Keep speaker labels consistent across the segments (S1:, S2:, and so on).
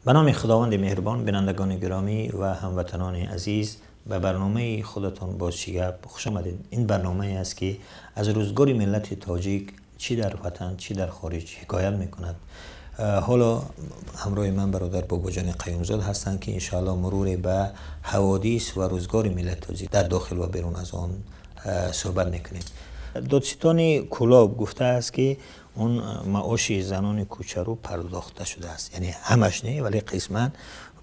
S1: Ба номи Худованди меҳрубон, бинандагони гиромӣ ва ҳамватанони азиз, ба барномаи худатон «Боз чӣ гап» хуш омадед. Ин барномае аст, ки аз рӯзгори миллати тоҷик чӣ дар ватан, чӣ дар хориҷ ҳикоят мекунад. Ҳоло ҳамроҳи ман бародар Бобоҷони Қаюмзод ҳастанд, ки иншоалло муруре ба ҳаводис ва рӯзгори миллати тоҷик дар дохил ва берун аз он суҳбат мекунем. Додситони Кӯлоб гуфтааст, ки он маоши занони кӯчарӯ пардохта шудааст, яъне ҳамаш не, вале қисман.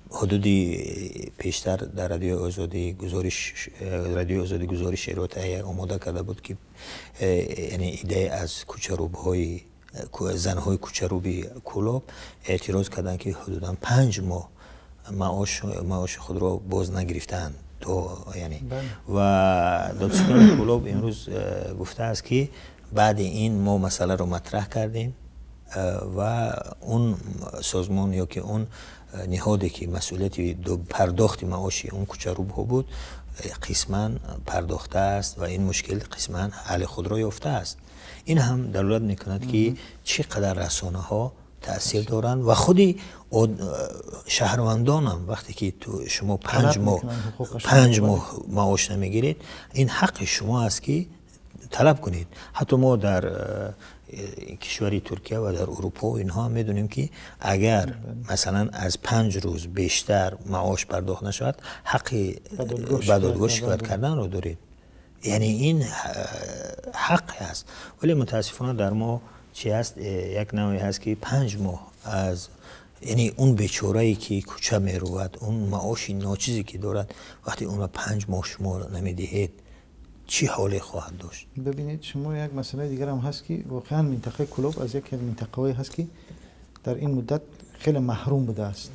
S1: Ҳудуди пештар дар Радиои Озодӣ гузориш, Радиои Озодӣ гузоришеро таҳия омода карда буд, ки яъне иддае аз кӯчарӯбҳои, занҳои кӯчарӯби Кӯлоб эътироз карданд, ки ҳудудан 5 моҳ маоши худро боз нагирифтаанд то яъне. Ва додситони Кӯлоб имрӯз гуфтааст, ки баъди ин мо масъаларо матраҳ кардем ва он созмон ё ки он ниҳоде, ки масъулияти пардохти маоши он кӯчарӯбҳо буд, қисман пардохтааст ва ин мушкил қисман ҳалли худро ёфтааст. Ин ҳам далолат мекунад, ки чӣ қадар расонаҳо таъсир доранд ва худи шаҳрвандонам, вақте ки шумо 5 моҳ, 5 моҳ маош намегиред, ин ҳаққи шумо аст, ки талаб кунед. Ҳатто мо дар кишвари Туркия ва дар Урупо инҳо ҳам медонем, ки агар масалан аз 5 рӯз бештар маош пардохт нашавад, ҳаққи ба додгоҳ шикоят карданро доред. Яъне ин ҳаққе аст. Вале мутаассифона дар мо чи аст? Як навъе ҳаст, ки 5 моҳ аз, яъне он бечорае, ки кӯча мерувад, он маоши ночизе, ки дорад, вақте онро 5 моҳ шумо намедиҳед, чӣ ҳоле хоҳад дошт?
S2: Бибинед, шумо, як масъалаи дигар ҳам ҳаст, ки воқеан минтақаи Кӯлоб аз яке аз минтақаҳое ҳаст, ки дар ин муддат хеле маҳрум будааст.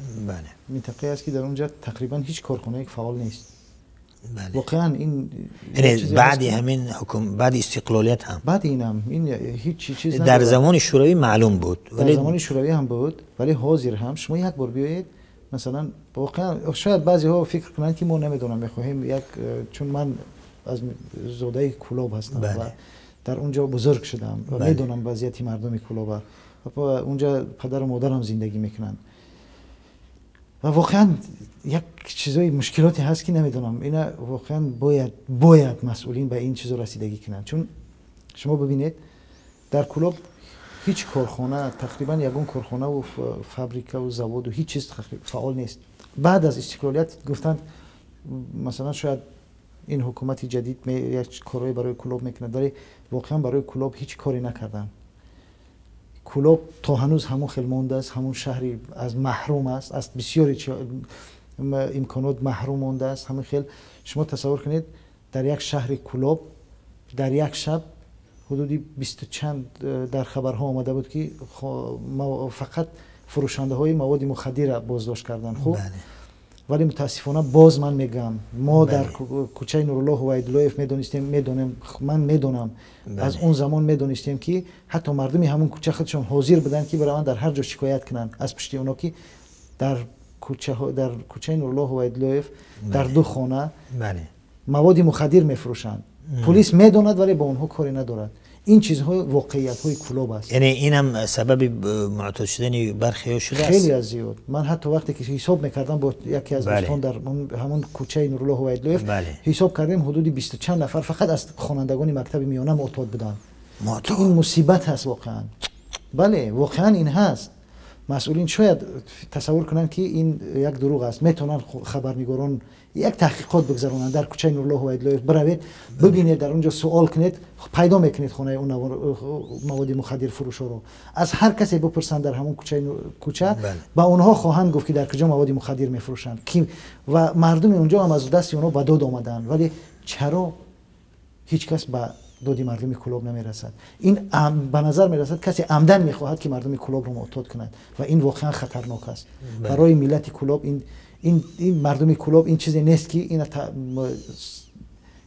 S2: Минтақае аст, ки дар онҷа тақрибан ҳеҷ корхонае фаъол нест. Воқеан ин
S1: Баъди ҳамин ҳукм, баъди истиқлолият ҳам?
S2: Баъди инам ин ҳеҷ чиз.
S1: Дар замони шӯравӣ маълум буд.
S2: Вале дар замони шӯравӣ ҳам буд, вале ҳозир ҳам шумо як бор биёед, масалан, воқеан шояд баъзеҳо фикр кунанд, ки мо, намедонам, мехоҳем як, чун ман аз зодаи Кӯлоб ҳастам ва дар он ҷо бузург шудам ва медонам вазъияти мардуми Кӯлоба ва онҷа падару модарам зиндагӣ мекунанд. Ва воқеан як чизои мушкилоте ҳаст, ки намедонам, ина воқеан бояд масъулин ба ин чизо расидагӣ кунанд. Чун шумо бибинед, дар Кӯлоб ҳеҷ корхона, тақрибан ягон корхонаву фабрикаву заводу ҳеҷ чиз фаъол нест. Баъд аз истиқлолият гуфтанд, масалан, шояд ин ҳукумати ҷадид як корҳое барои Кӯлоб мекунад, вале воқеан барои Кӯлоб ҳеҷ коре накарданд. Кӯлоб то ҳанӯз ҳамон хел мондааст, ҳамон шаҳри аз маҳрум аст, аз бисёри имконот маҳрум мондааст. Ҳамин хел шумо тасаввур кунед, дар як шаҳри Кӯлоб дар як шаб ҳудуди бисту чанд, дар хабарҳо омада буд, ки фақат фурӯшандаҳои маводи мухаддира боздошт карданд. Хуб, вале мутаассифона, боз ман мегӯям, мо дар кӯчаи Нурулло Ҳувайдуллоев медонистем, медонем, ман медонам, аз он замон медонистем, ки ҳатто мардуми ҳамон кӯча худшон ҳозир буданд, ки бараванд, дар ҳар ҷо шикоят кунанд аз пушти оно, ки дар кӯчаи Нурулло Ҳувайдуллоев дар ду хона маводи мухаддир мефурӯшанд. Полис медонад, вале бо онҳо коре надорад. Ин чизҳо воқеиятҳои Кӯлоб аст.
S1: Яъне инам сабаби муътод шудани бархеҳо шудааст?
S2: Хеле аз зиёд. Ман ҳатто вақте ки ҳисоб мекардам бо яке аз дӯстон дар ҳамон кӯчаи Нурулло Ҳувайдуллоев, ҳисоб кардем, ҳудуди бисту чанд нафар фақат аз хонандагони мактаби миёна муътод буданд, ки ин мусибат аст воқеан. Бале, воқеан ин ҳаст. Масъулин шояд тасаввур кунанд, ки ин як дурӯғ аст. Метавонанд хабарнигорон як таҳқиқот бигзаронанд, дар кӯчаи Нурулло Ҳувайдуллоев биравед, бибинед, дар он ҷо суол кунед, пайдо мекунед хонаи он маводи мухаддир фурӯшоро. Аз ҳар касе бипурсанд дар ҳамон кӯча, ба онҳо хоҳанд гуфт, ки дар куҷо маводи мухаддир мефурӯшанд ва мардуми онҷо ҳам аз дасти онҳо ба дод омаданд. Вале чаро ҳеҷ кас ба доди мардуми Кӯлоб намерасад? Ин ба назар мерасад, касе амдан мехоҳад, ки мардуми Кӯлобро муътод кунад ва ин воқеан хатарнок аст барои миллати Кӯлоб. Ин мардуми Кӯлоб, ин чизе нест, ки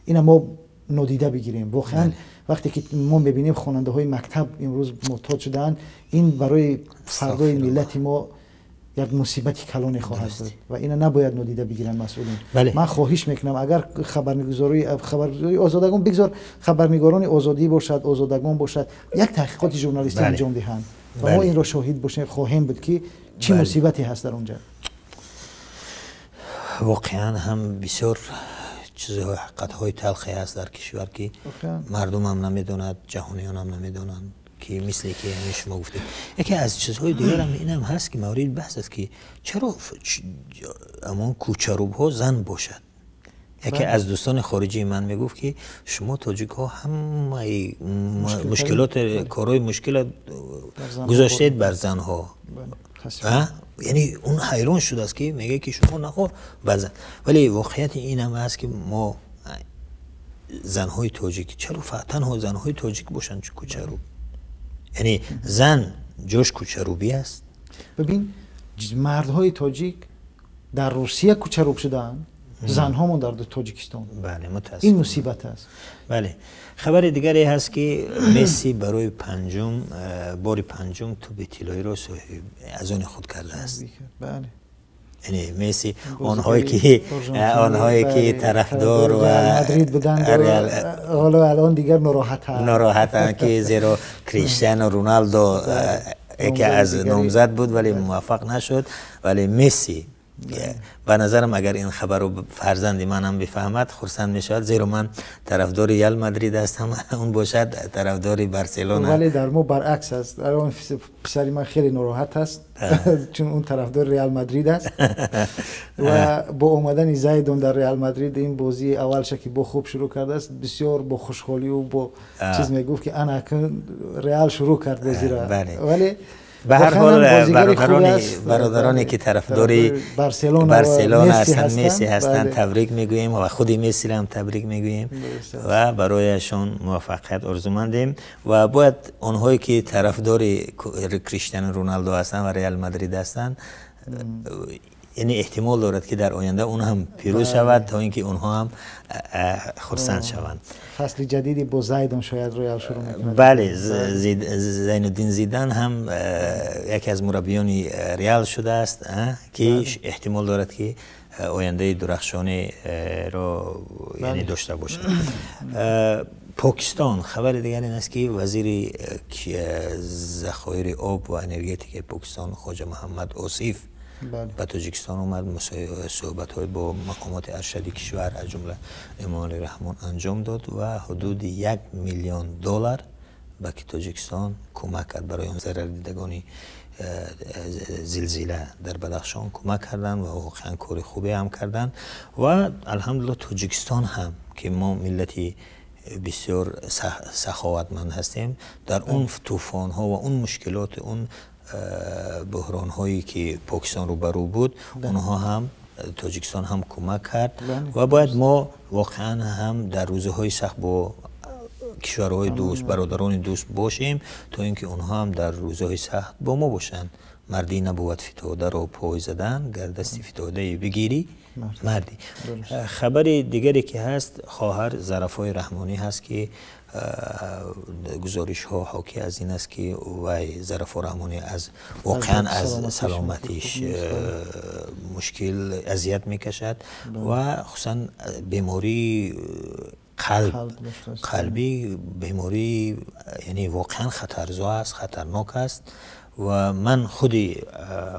S2: ина мо нодида бигирем. Воқеан, вақте ки мо мебинем, хонандаҳои мактаб имрӯз муътод шудаанд, ин барои фардои миллати мо як мусибати калоне хоҳад буд ва ина набояд нодида бигиранд масъулин. Ман хоҳиш мекунам, агар хабаргузории Озодагон, бигзор хабарнигорони Озодӣ бошад, Озодагон бошад, як таҳқиқоти журналистӣ анҷом диҳанд ва мо инро шоҳид бошем, хоҳем буд, ки Чӣ мусибате ҳаст дар онҷа.
S1: Воқеан ҳам бисёр чизҳои, ҳақиқатҳои талхе ҳаст дар кишвар, ки мардумам намедонад, ҷаҳониёнам намедонанд, ки мисле ки ҳамин шумо гуфтед. Яке аз чизҳои дигарам инам ҳаст, ки мавриди баҳс аст, ки чаро ҳамон кӯчарубҳо зан бошад. Яке аз дӯстони хориҷии ман мегуфт, ки шумо тоҷикҳо ҳамаи мушкилот, корҳои мушкила гузоштед бар занҳо. Яъне он ҳайрон шудааст, ки мегӯяд, ки шумо нахо бар зан. Вале воқеияти инам ҳаст, ки мо занҳои тоҷик, чаро танҳо занҳои тоҷик бошанд кӯчаруб? Яъне зан ҷош кӯчарубӣ аст?
S2: Бибин, мардҳои тоҷик дар Русия кӯчаруб шудаанд, занҳомон дар Тоҷикистон.
S1: Бале, мутаассифона.
S2: Ин мусибат аст.
S1: Бале. Хабари дигаре ҳаст, ки Месси барои панҷум бори панҷум тӯби тиллоиро аз они худ кардааст.
S2: Бале.
S1: Яъне Месси, онҳое ки тарафдор ва
S2: Мадрид буданд, ҳоло алон дигар нороҳатанд.
S1: Нороҳатанд, ки зеро Криштиану Роналдо яке аз номзад буд, вале муваффақ нашуд. Вале Месси, ба назарам, агар ин хабарро фарзанди манам бифаҳмад, хурсанд мешавад, зеро ман тарафдори Реал Мадрид ҳастам, он бошад тарафдори Барселона.
S2: Вале дар мо баръакс аст. Он писари ман хеле нороҳат аст, чун он тарафдори Реал Мадрид аст ва бо омадани Зайдон дар Реал Мадрид, ин бозии аввалша ки бо хуб шурӯъ кардааст, бисёр бо хушҳолию бо чиз мегуфт, ки ана акун Реал шурӯъ кард бозиро, вале
S1: ба ҳар ҳол, бародароне ки тарафдори
S2: Барселона
S1: ҳастанд, Месси ҳастанд, табрик мегӯем ва худи Мессиро ҳам табрик мегӯем ва барояшон муваффақият орзумандем. Ва бояд онҳое ки тарафдори Криштиану Роналдо ҳастанд ва Реал Мадрид ҳастанд, яъне эҳтимол дорад, ки дар оянда он ҳам пирӯз шавад, то ин ки онҳо ҳам хурсанд шаванд.
S2: Фасли ҷадиди бо Зайдон шояд Роял шурӯъ мекунад.
S1: Бале, Зайнуддин Зидан ҳам яке аз мураббиёни Реал шудааст, ки эҳтимол дорад, ки ояндаи дурахшонеро яъне дошта бошад. Покистон, хабари дигар ин аст, ки вазири захоири об ва энергетикаи Покистон Хоҷа Муҳаммад Осиф ба Тоҷикистон омад, суҳбатҳои бо мақомоти аршади кишвар, аз ҷумла Эмомалӣ Раҳмон, анҷом дод ва ҳудуди 1 миллион доллар ба ки Тоҷикистон кӯмак кард. Барои он зарардидагони зилзила дар Бадахшон кӯмак карданд ва воқеан кори хубе ҳам карданд. Ва алҳамдулилло, Тоҷикистон ҳам, ки мо миллати бисёр саховатманд ҳастем, дар он тӯфонҳо ва он мушкилоти, он буҳронҳое ки Покистон рӯбарӯ буд, онҳо ҳам, Тоҷикистон ҳам кӯмак кард. Ва бояд мо воқеан ҳам дар рӯзҳои сахт бо кишварҳои дӯст, бародарони дӯст бошем, то ин ки онҳо ҳам дар рӯзҳои сахт бо мо бошанд. Мардӣ набувад фитодаро пой задан, гар дасти фитодае бигирӣ, мардӣ. Хабари дигаре ки ҳаст, хоҳар Зарафои Раҳмонӣ ҳаст, ки гузоришҳо ҳокӣ аз ин аст, ки вай, Зарафо Раҳмонӣ, аз воқеан аз саломатиш мушкил азият мекашад ва хусусан бемории қалб, қалбӣ беморӣ, яъне воқеан хатарзо аст, хатарнок аст. Ва ман худи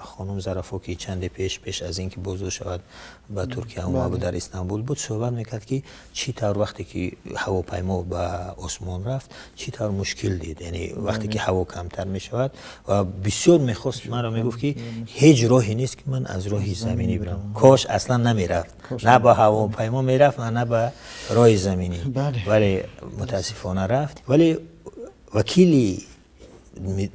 S1: хонум Зарафо, ки чанде пеш аз ин ки боздошт шавад, ба Туркия омада, дар Истанбул буд, суҳбат мекард, ки чӣ тавр вақте ки ҳавопаймо ба осмон рафт, чӣ тавр мушкил дид, яъне вақте ки ҳаво камтар мешавад. Ва бисёр мехост, маро мегуфт, ки ҳеҷ роҳе нест, ки ман аз роҳи заминӣ бирам. Кош аслан намерафт, на ба ҳавопаймо мерафт, на ба роҳи заминӣ, вале мутаассифона рафт. Вале вакили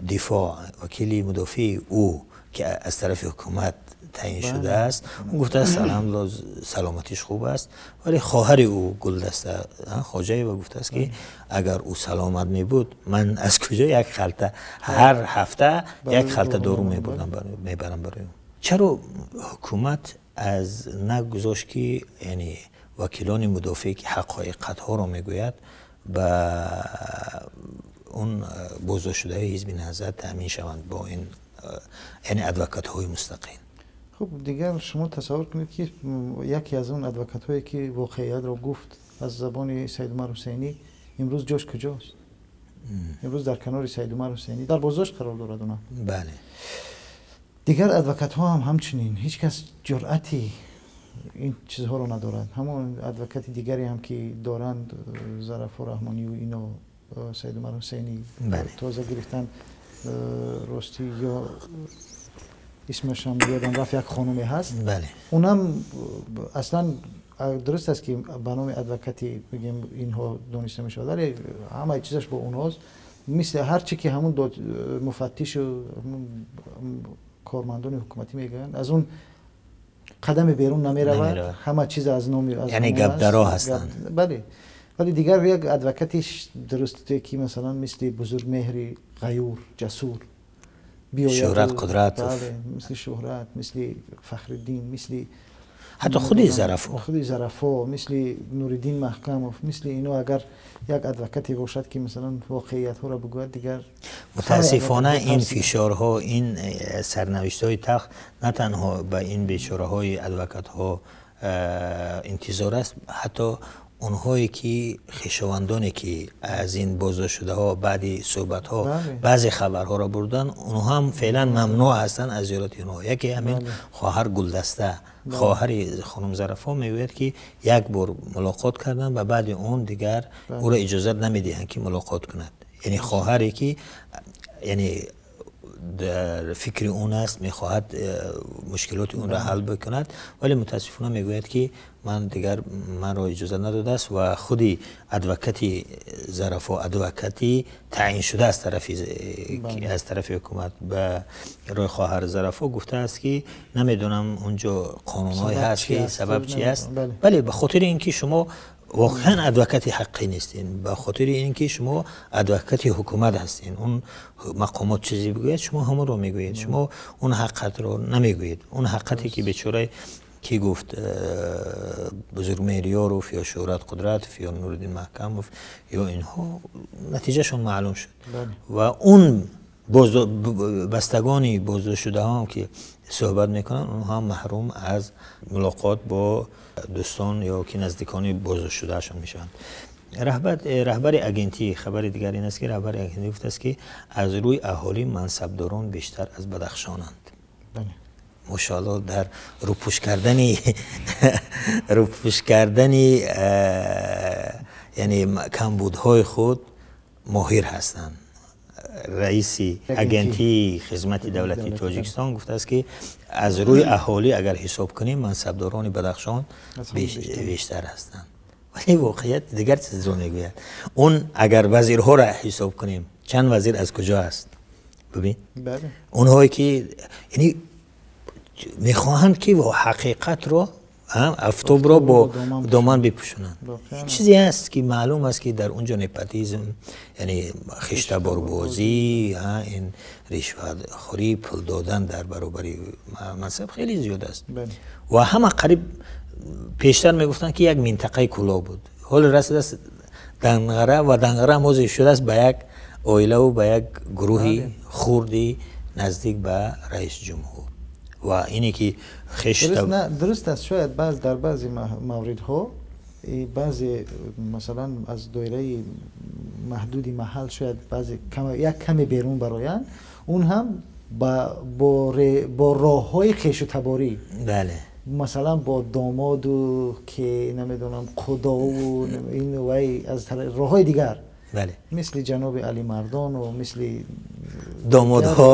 S1: дифоъ, вакили мудофии ӯ, ки аз тарафи ҳукумат таъин шудааст, ӯ гуфтааст, алҳамдулилло, саломатиш хуб аст. Вале хоҳари ӯ, Гулдаста Хоҷаева, гуфтааст, ки агар ӯ саломат мебуд, ман аз куҷо як халта, ҳар ҳафта як халта дору мебурдам, мебарам барои ӯ. Чаро ҳукумат аз нагузошт, ки яъне вакилони мудофие, ки ҳақиқатҳоро мегӯяд, ба он боздоштшудаи ҳизби Наҳзат таъмин шаванд бо ин, яъне адвокатҳои мустақил?
S2: Хуб, дигар шумо тасаввур кунед, ки яке аз он адвокатҳое, ки воқеиятро гуфт аз забони Саидумар Ҳусайнӣ, имрӯз ҷош куҷост? Имрӯз дар канори Саидумар Ҳусайнӣ дар боздошт қарор дорад. Она
S1: бале.
S2: Дигар адвокатҳо ҳам ҳамчунин ҳеҷ кас ҷуръати ин чизҳоро надорад. Ҳамон адвокати дигаре ҳам ки доранд, Зарафо Раҳмонию ино, Саид Умар Ҳусайнӣ тоза гирифтан, ростӣ ё исмашам ёдам рафт, як хонуме ҳаст, унам аслан дуруст аст ки ба номи адвокати бигем инҳо дониста мешавад, вале ҳамаи чизаш бо онҳост. Мисли ҳар чи ки ҳамун муфаттишу кормандони ҳукуматӣ мегӯянд, аз он қадаме берун намеравад, ҳама чиз аз номи
S1: яъне гапдаро ҳастанд.
S2: Бале, вале дигар як адвокати дурусте ки масалан мисли Бузургмеҳри Ғаюр Ҷасур
S1: биёяд, Шӯҳрат Қудратов,
S2: мисли Шӯҳрат, мисли Фахриддин, мисли
S1: ҳатто худи Зарафо,
S2: худи Зарафо, мисли Нуриддин Маҳкамов, мисли ино агар як адвокате бошад ки масалан воқеиятҳоро бигӯяд, дигар
S1: мутаассифона ин фишорҳо, ин сарнавиштҳои талх на танҳо ба ин бечораҳои адвокатҳо интизор аст, ҳатто онҳое ки хешовандоне ки аз ин боздоштшудаҳо баъди суҳбатҳо баъзе хабарҳоро бурданд, онҳо ҳам феълан мамнӯъ ҳастанд аз зиёрати онҳо. Яке ҳамин хоҳар Гулдаста, хоҳари хонум Зарафо, мегӯяд ки як бор мулоқот карданд ва баъди он дигар ӯро иҷозат намедиҳанд ки мулоқот кунад. Яъне хоҳаре ки яъне дар фикри он аст, мехоҳад мушкилоти онро ҳал бикунад, вале мутаассифона мегӯяд ки ман дигар манро иҷозат надодааст ва худи адвокати Зарафо, адвокати таъин шуда аз тарафи ҳукумат ба рӯи хоҳар Зарафо гуфтааст ки намедонам онҷо қонунҳое ҳаст ки сабаб чи аст. Бале, ба хотири ин ки шумо воқеан адвокати ҳаққӣ нестин, ба хотири ин ки шумо адвокати ҳукумат ҳастин. Он мақомот чизе бигӯяд, шумо ҳамонро мегӯед, шумо он ҳақиқатро намегӯед. Он ҳақиқате ки бечора ки гуфт Бузургмеҳр Ёров ё Шӯҳрат Қудратов ё Нуриддин Маҳкамов ё инҳо, натиҷашон маълум шуд. Ва он бастагони боздоштшудаҳо ки суҳбат мекунанд, онҳо ҳам маҳрум аз мулоқот бо дӯстон ё ки наздикони боздоштшудаашон мешаванд. Раҳбари агентӣ, хабари дигар ин аст ки раҳбари агентӣ гуфтааст ки аз рӯи аҳолӣ мансабдорон бештар аз Бадахшонанд. Мошоалло, дар рӯпӯш кардани яъне камбудҳои худ моҳир ҳастанд. Раиси агентии хизмати давлатии Тоҷикистон гуфтааст ки аз рӯи аҳолӣ агар ҳисоб кунем, мансабдорони Бадахшон бештар ҳастанд. Вале воқеият дигар чизро мегӯяд. Он агар вазирҳоро ҳисоб кунем, чанд вазир аз куҷо аст? Бибин, онҳое ки яъне мехоҳанд ки ҳақиқатро, афтобро бо доман бипӯшонанд. Чизе ҳаст ки маълум аст ки дар он ҷо непотизм, яъне хештаборбозӣ, ин ришватхӯрӣ, пул додан дар баробари мансаб хеле зиёд аст. Ва ҳама қариб пештар мегуфтанд ки як минтақаи Кӯлоб буд, ҳоло расидааст Данғара, ва Данғара ҳам ҳозир шудааст ба як оилаву ба як гурӯҳи хурди наздик ба раиси ҷумҳур. Ва ине ки
S2: Дуруст аст, шояд баъз дар баъзе мавридҳо баъзе масалан аз доираи маҳдуди маҳал шояд баъзе як каме берун бароянд, он ҳам бо роҳҳои хешу таборӣ, масалан бо домоду ки намедонам худову ин вай, аз роҳҳои дигар, мисли ҷаноби Алимардону мисли
S1: домодҳо,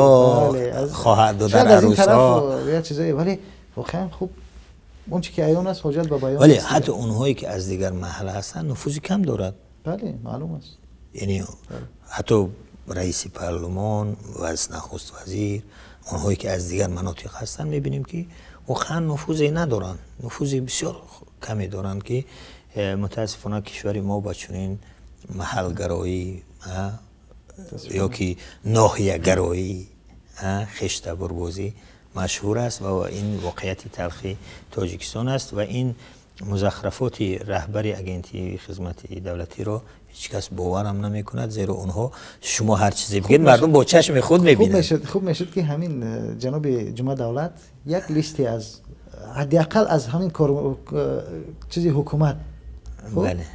S1: хоҳар додар, арӯсҳо.
S2: Як чизое, вале воқеан хуб, он чи ки аён аст, ҳоҷат ба баён.
S1: Вале ҳатто онҳое ки аз дигар маҳалла ҳастанд, нуфузи кам дорад.
S2: Бале, маълум аст.
S1: Яъне ҳатто раиси парлумон ва нахуст вазир, онҳое ки аз дигар манотиқ ҳастанд, мебинем ки воқеан нуфузе надоранд, нуфузи бисёр каме доранд, ки мутаассифона кишвари мо ба чунин маҳалгароӣ ё ки ноҳиягароӣ, хештаборбозӣ машҳур аст ва ин воқеияти талхи Тоҷикистон аст. Ва ин музахрафоти раҳбари агентии хизмати давлатиро ҳеҷ кас боварам намекунад, зеро онҳо шумо ҳар чизе бигӯед, мардум бо чашми худ мебинанд.
S2: Хуб мешуд ки ҳамин ҷаноби Ҷума Давлат як листе аз ҳадди ақал аз ҳамин кор чизи ҳукумат.
S1: Бале.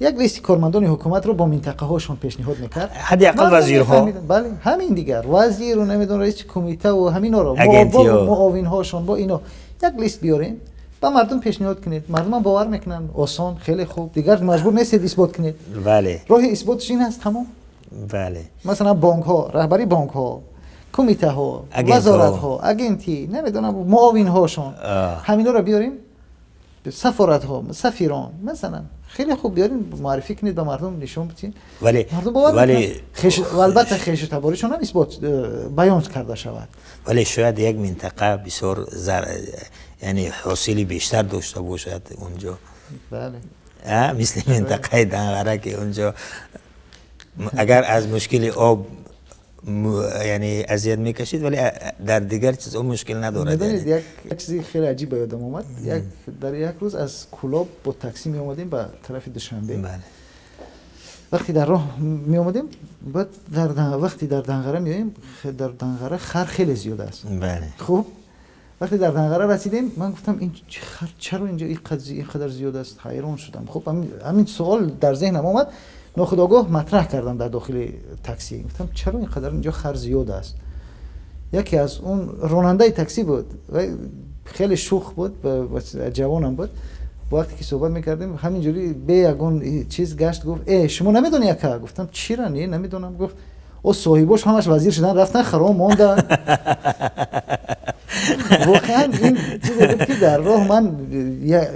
S2: Як листи кормандони ҳукуматро бо минтақаҳошон пешниҳод мекард.
S1: Ҳадди ақал вазирҳо.
S2: Бале, ҳамин дигар вазиру намедонам раиси кумитаву ҳаминҳоро, муовинҳошон бо ино як лист биёрем, ба мардум пешниҳод кунед. Мардумам бовар мекунанд, осон, хеле хуб. Дигар маҷбур нестед исбот кунед.
S1: Бале.
S2: Роҳи исботаш ин аст, тамом.
S1: Бале.
S2: Масалан бонкҳо, раҳбари бонкҳо, кумитаҳо, вазоратҳо, агентӣ, намедонам муовинҳошон, ҳаминҳоро биёрем, сафоратҳо, сафирон, масалан хеле хуб биёрем, муаррифӣ кунед, ба мардум нишон бидиҳед.
S1: Вале
S2: мардум бовар мекунанд. Ва албатта хешу таборишон ҳам исбот баён карда шавад.
S1: Вале шояд як минтақа бисёр яъне ҳосили бештар дошта бошад унҷо.
S2: Бале.
S1: Мисли минтақаи Данғара ки унҷо агар аз мушкили об яъне азият мекашид, вале дар дигар чизҳо мушкил надорад.
S2: Медонед, як чизи хеле аҷиб ба ёдам омад. Дар як рӯз аз Кӯлоб бо такси меомадем ба тарафи Душанбе. Вақте дар роҳ меомадем, баъд вақте дар Данғара меоем, дар Данғара хар хеле зиёд аст. Хуб, вақте дар Данғара расидем, ман гуфтам ин хар чаро инҷо инқадар зиёд аст? Ҳайрон шудам. Хуб, ҳамин суол дар зеҳнам омад. Нохудогоҳ матраҳ кардам дар дохили такси. Гуфтам чаро инқадар инҷо хар зиёд аст? Яке аз он ронандаи такси буд, хеле шӯх буд, ҷавонам буд. Вақте ки суҳбат мекардем, ҳаминҷури бе ягон чиз гашт, гуфт шумо намедонӣ яка? Гуфтам чира? Не, намедонам. Гуфт о соҳибош ҳамаш вазир шудан, рафтан харом мондан. Воқеан ин чизе буд ки дар роҳ ман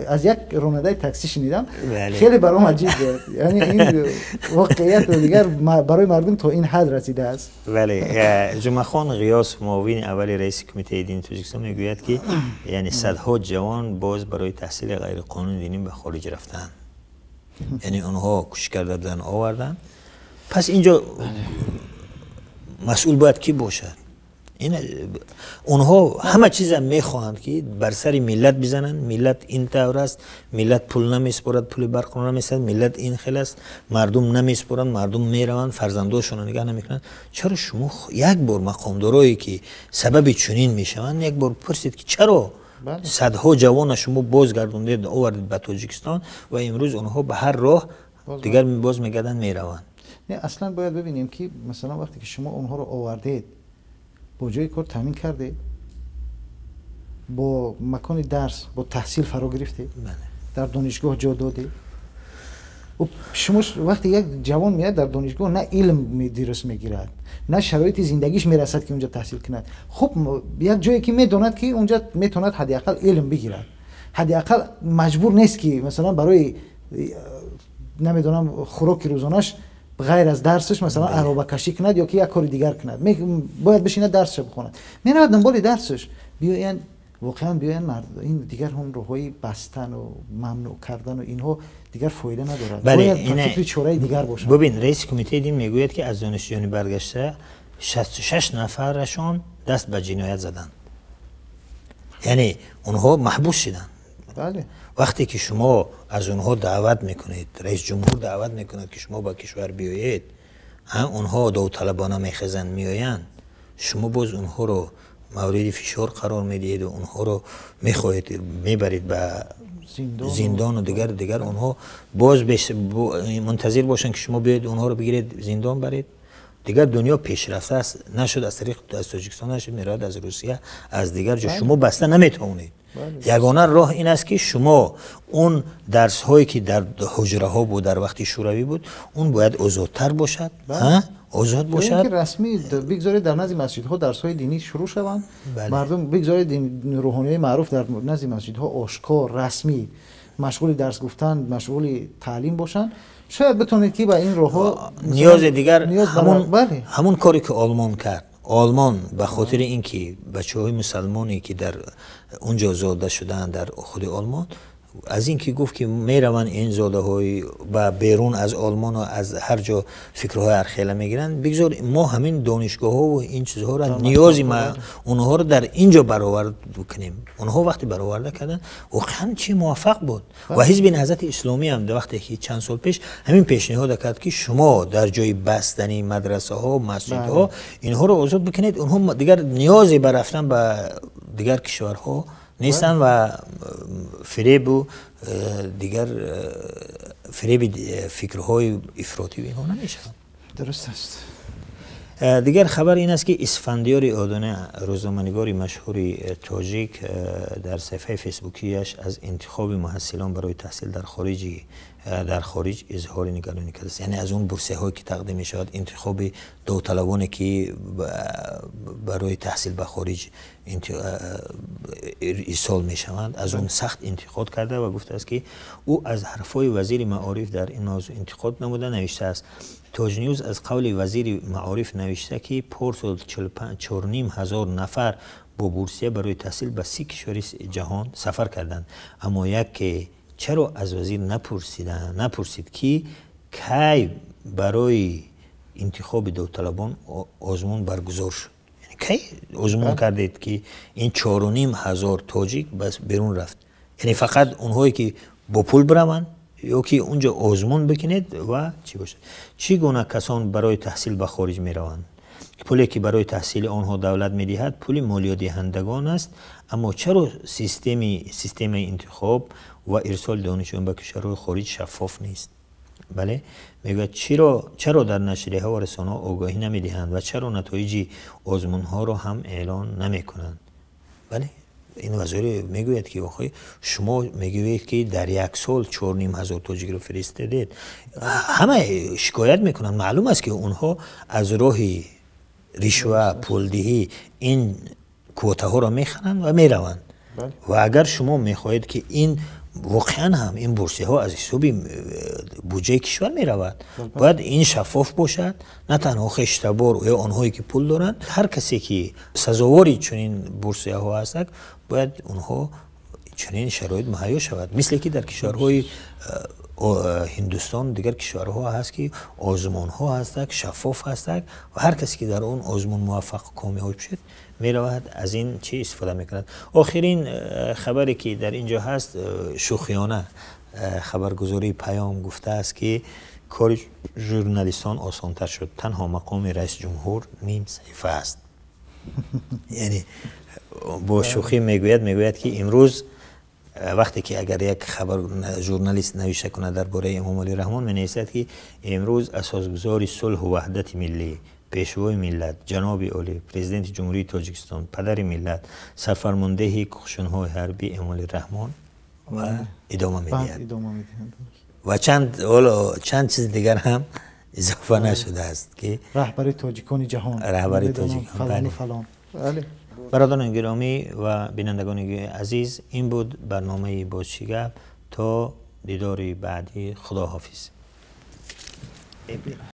S2: аз як ронандаи такси шунидам, хеле баром аҷиб буд. Яъне ин воқеият дигар барои мардум то ин ҳад расидааст.
S1: Бале, Ҷумъахон Ғиёс, муовини аввали раиси кумитаи дини Тоҷикистон, мегӯяд ки яъне садҳо ҷавон боз барои таҳсили ғайриқонуни динӣ ба хориҷ рафтанд. Яъне онҳо кӯшиш карда буданд, оварданд. Пас инҷо масъул бояд кӣ бошад? Онҳо ҳама чиза мехоҳанд ки бар сари миллат бизананд. Миллат ин тавр аст, миллат пул намеспорад, пули барқро намесарад, миллат ин хел аст, мардум намеспоранд, мардум мераванд, фарзандошонро нигаҳ намекунанд. Чаро шумо як бор мақомдорое ки сабаби чунин мешаванд, як бор пурсед ки чаро садҳо ҷавона шумо бозгардондед, овардед ба Тоҷикистон ва имрӯз онҳо ба ҳар роҳ дигар боз мегарданд, мераванд?
S2: Не, аслан бояд бибинем ки масалан вақте ки шумо онҳоро овардед, бо ҷои кор таъмин кардед, бо макони дарс, бо таҳсил фаро гирифтед, дар донишгоҳ ҷо додед. Шумо вақте як ҷавон меяд дар донишгоҳ, на илм дуруст мегирад, на шароити зиндагиш мерасад ки унҷа таҳсил кунад. Хуб, як ҷое ки медонад ки унҷа метавонад ҳадди ақал илм бигирад, ҳадди ақал маҷбур нест ки масалан барои намедонам хӯроки рӯзонаш ғайр аз дарсаш масалан аробакашӣ кунад ё ки як кори дигар кунад. Бояд бишинад дарсаш бихонад. Меравад дунболи дарсаш. Биёянд, воқеан биёянд ин дигар ҳам роҳҳои бастану мамнӯъ кардану инҳо дигар фоида надорад. Бояд фикри чораи дигар бошад.
S1: Бибин, раиси кумитаи дин мегӯяд ки аз донишҷӯёни баргашта 66 нафарашон даст ба ҷиноят заданд. Яъне онҳо маҳбус шуданд. Вақте ки шумо аз онҳо даъват мекунед, раис ҷумҳур даъват мекунад ки шумо ба кишвар биёед, онҳо довталабона мехезанд, меоянд, шумо боз онҳоро мавриди фишор қарор медиҳед ва онҳоро мехоҳед мебаред ба зиндону дигар дигар. Онҳо боз мунтазир бошанд ки шумо биёед онҳоро бигиред, зиндон баред. Дигар дунё пешрафта аст, нашуд аз тариқ аз Тоҷикистон нашуд, меравад аз Русия, аз дигар ҷо. Шумо баста наметавонед. Ягона роҳ ин аст ки шумо он дарсҳое ки дар ҳуҷраҳо буд, дар вақти шӯравӣ буд, он бояд озодтар бошад, озод бошад.
S2: Расмӣ бигзоред дар назди масҷидҳо дарсҳои динӣ шурӯъ шаванд. Мардум бигзоред рӯҳониёни маъруф дар назди масҷидҳо ошкор расмӣ машғули дарс гуфтан, машғули таълим бошанд. Шояд битонед ки ба ин роҳҳо
S1: ниёзи дигар ҳамон коре ки Олмон кард. Олмон ба хотири ин ки бачаҳои мусалмоне ки дар унҷо зода шудаанд дар худи Олмон, аз ин ки гуфт ки мераванд ин зодаҳои ба берун аз Олмону аз ҳар ҷо фикрҳои ҳархела мегиранд, бигзор мо ҳамин донишгоҳҳо ва ин чизҳоро ниёзи онҳоро дар ин ҷо баровард кунем. Онҳо вақте бароварда карданд, воқеан чи муваффақ буд. Ва ҳизби Наҳзати Исломӣ ҳам вақте ки чанд сол пеш ҳамин пешниҳода кард ки шумо дар ҷои бастани мадрасаҳо, масҷидҳо инҳоро озод бикунед, онҳо дигар ниёзе ба рафтан ба дигар кишварҳо нестанд ва фиребу дигар фиреби фикрҳои ифротӣ инҳо намешаванд.
S2: Дуруст аст.
S1: Дигар хабар ин аст, ки Исфандиёри Одона, рӯзноманигори машҳури тоҷик, дар саҳифаи фейсбукияш аз интихоби муҳассилон барои таҳсил дар хориҷ изҳори нигаронӣ кардааст. Яъне аз он бурсияҳое, ки тақдим мешавад, интихоби довталабоне, ки барои таҳсил ба хориҷ ирсол мешаванд, аз он сахт интиқод карда ва гуфтааст, ки ӯ аз ҳарфҳои вазири маориф дар ин мавзӯъ интиқод намуда навиштааст: «Тоҷнюз аз қавли вазири маориф навишта, ки порсол 4,5 ҳазор нафар бо бурсия барои таҳсил ба 30 кишвари ҷаҳон сафар карданд. Аммо яке чаро аз вазир напурсид, ки кай барои интихоби довталабон озмун баргузор шуд? Кай озмун кардед, ки ин 4,5 ҳазор тоҷик бас берун рафт? Яъне фақат онҳое, ки бо пул бираванд, ё ки унҷо озмун бикунед ва чӣ бошад? Чӣ гуна касон барои таҳсил ба хориҷ мераванд? Пуле, ки барои таҳсили онҳо давлат медиҳад, пули молиёдиҳандагон аст. Аммо чаро системаи интихоб ва ирсоли донишҷӯён ба кишварҳои хориҷ шаффоф нест?» Бале, мегӯяд, чаро дар нашрияҳо ва расонаҳо огоҳӣ намедиҳанд ва чаро натоиҷи озмунҳоро ҳам эълон намекунанд? Бале, ин вазири мегӯяд, ки охи, шумо мегӯед, ки дар як сол 4,5 ҳазор тоҷикро фиристодед. Ҳама шикоят мекунанд. Маълум аст, ки онҳо аз роҳи ришва, пулдиҳӣ ин квотаҳоро мехаранд ва мераванд. Ва агар шумо мехоҳед, ки ин воқеан ҳам ин бурсияҳо аз ҳисоби буҷаи кишвар меравад, бояд ин шаффоф бошад. На танҳо хештабор ё онҳое, ки пул доранд, ҳар касе, ки сазовори чунин бурсияҳо ҳастанд, бояд онҳо чунин шароит муҳайё шавад, мисле ки дар кишварҳои Ҳиндустон, дигар кишварҳо ҳаст, ки озмунҳо ҳастанд, шаффоф ҳастанд ва ҳар касе, ки дар он озмун муваффақ, комёб шуд, меравад, аз ин чӣ истифода мекунад. Охирин хабаре, ки дар ин ҷо ҳаст, шӯхиёна хабаргузории Паём гуфтааст, ки кори журналистон осонтар шуд, танҳо мақоми раиси ҷумҳур ним саҳифа аст. Яъне бо шӯхӣ мегӯяд, ки имрӯз вақте ки агар як хабар журналист навишта кунад дар бораи Эмомалӣ Раҳмон, менависад, ки имрӯз асосгузори сулҳу ваҳдати миллӣ, пешвои миллат, ҷаноби олӣ, Президенти Ҷумҳурии Тоҷикистон, падари миллат, сарфармондеҳи қӯшунҳои ҳарбӣ Эмомалӣ Раҳмон ва идома медиҳад ва чанд ҳоло чанд чиз дигар ҳам изофа нашудааст, ки
S2: раҳбари тоҷикони ҷаҳон,
S1: раҳбари тоҷикон.
S2: Фалон.
S1: Бародарони гиромӣ ва бинандагони азиз, ин буд барномаи «Боз чӣ гап». То дидори баъдӣ, худоҳофиз.